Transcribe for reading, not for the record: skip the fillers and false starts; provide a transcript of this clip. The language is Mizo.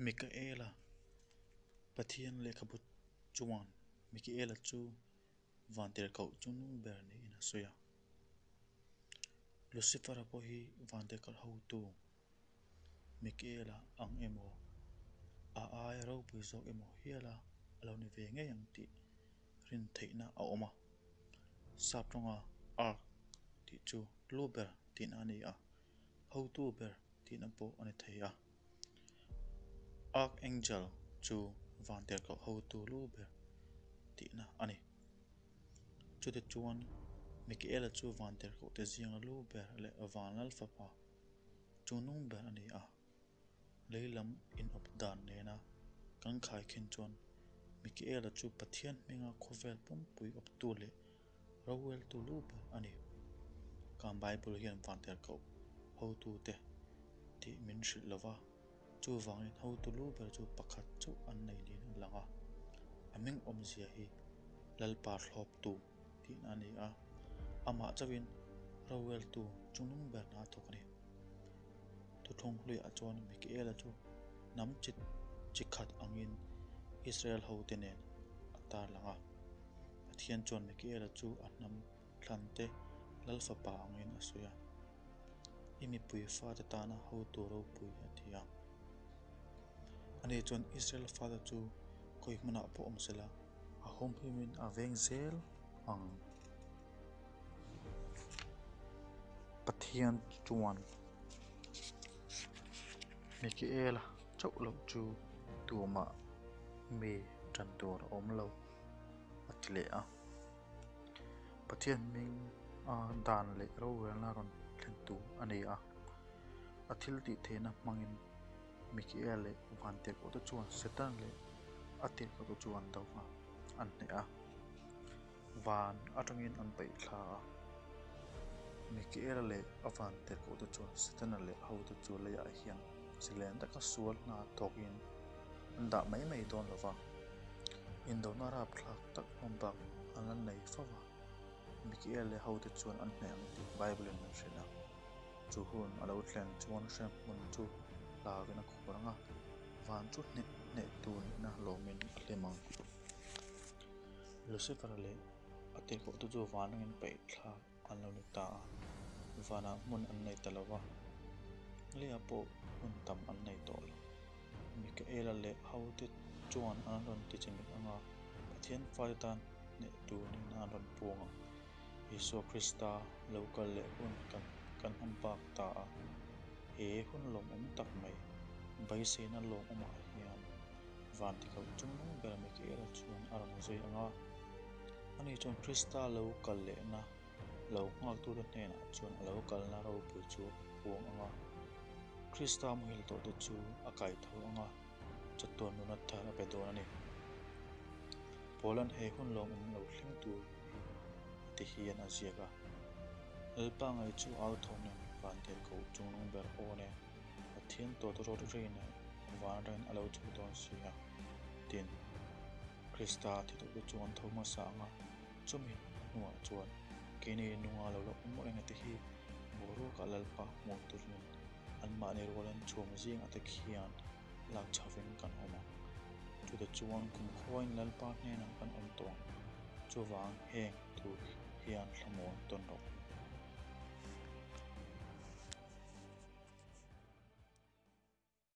Mikaela, Pathian lehkhabu chuan Mikaela chu vantirhkoh chungnung ber niin a sawi a. Lucifer-a pawh hi vantirhkoh hotu Mikaela ang emaw, a aia ropui zawk emaw hiala a lo ni ve ngei ang tih rin theihna a awm a. Sap tawnga Ark tih chu lu ber tihna a ni a, hotu ber tihna pawh a ni thei a. Archangel chu vantirhkoh hotu lu ber tihna a ni. Chutichuan, Mikaela chu vantirhkohte zinga lu ber leh van lal fapa chungnung ber a ni a. Lei lam inawp dan nena kan khaikhin chuan Mikaela chu Pathian hminga khawvel pumpui awptu leh Roreltu lu ber a ni. Kan Bible hian vantirhkoh hotute tih min hrilh lo va, chuvangin hotu lu ber chu pakhat chauh an nei niin a lang a. A hming awmzia hi Lalpa thlawptu tihna a ni a, amah chauhin roreltu chungnung ber hna a thawk a ni. Thuthlung hluiah chuan Mikaela chu hnam chi chi khat angin Israel hote nen a tarlang a. Pathian chuan Mikaela chu a hnam thlante Lal Fapa angin a sawi a, I mipui fate tana hotu ropui a ti a. Ani chuan Israel fate chu khawi hmunah pawh awm sela, a humhimin a veng zel ang. Pathian chuan Mikaela chauh loh chu tumah mi tan tur a awm lo. a ti leh a. Pathian hming a dan leh rorelna rawn thlen tur a ni a. A thil tih theihna hmangin Mikael leh Vantirhkoh te chuan Satan leh a tirhkoh te chu an do va, an hneh a. Van atangin an paih thla a. Mikael leh a Vantirhkoh te chuan Setana leh a hote chu leiah hian zalen taka sual hna thawkin an dah mai mai dawn lo va. Indona rapthlak tak hmang bak an la nei fo va, Mikael leh hote chuan an hneh ang tih Bible-in min hrilh a. Chu hun a lo thlen chuan hremhmun chu hlauin a khur ang a, van chu hneh hneh tur nihna lawmin a hlim ang. Lucifer leh a tirhkohte chu van angin paih thlak an lo ni ta a, vanah hmun an nei ta lo va, leiah pawh hmun tam an nei tawh lo. Mikaela leh hote chuan an rawn ti chimit ang a, Pathian fate tan hneh tur nihna an rawn puang ang. Isua Krista lo kal leh hun kan kan hman bak ta a, he hun lawmawm tak mai, beiseina lawmawmah hian van tikoh chungnung ber Mikaela chuan a rawn zui ang a. Ani chuan Krista lo kal lehna lo nghaktute hnenah chuan a lo kalna ropui chu a puang ang a. Krista muhil tawhte chu a kai tho ang a, chatuan nuna thar a pe dawn a ni. Paula'n he hun lawmawm lo thleng tur hi a ti hian a ziak a, Lalpa ngai chu au tho nen vantirhkoh chungnung ber aw nen Pathian tawt rawt ri nen van atangin a lo chhuk dawn si a, tin, Krista thitute chu an tho hmasa ang a, chumi hnuah chuan keini nunga lo la awm reng te hi boruakah Lalpa hmuh turin anmahni rualin chhum zingah te khian lak chhovin kan awm ang. Chute chuan kumkhuain Lalpa hnenah kan awm tawh ang. Chuvang heng thu hian thlamuan tawn rawh.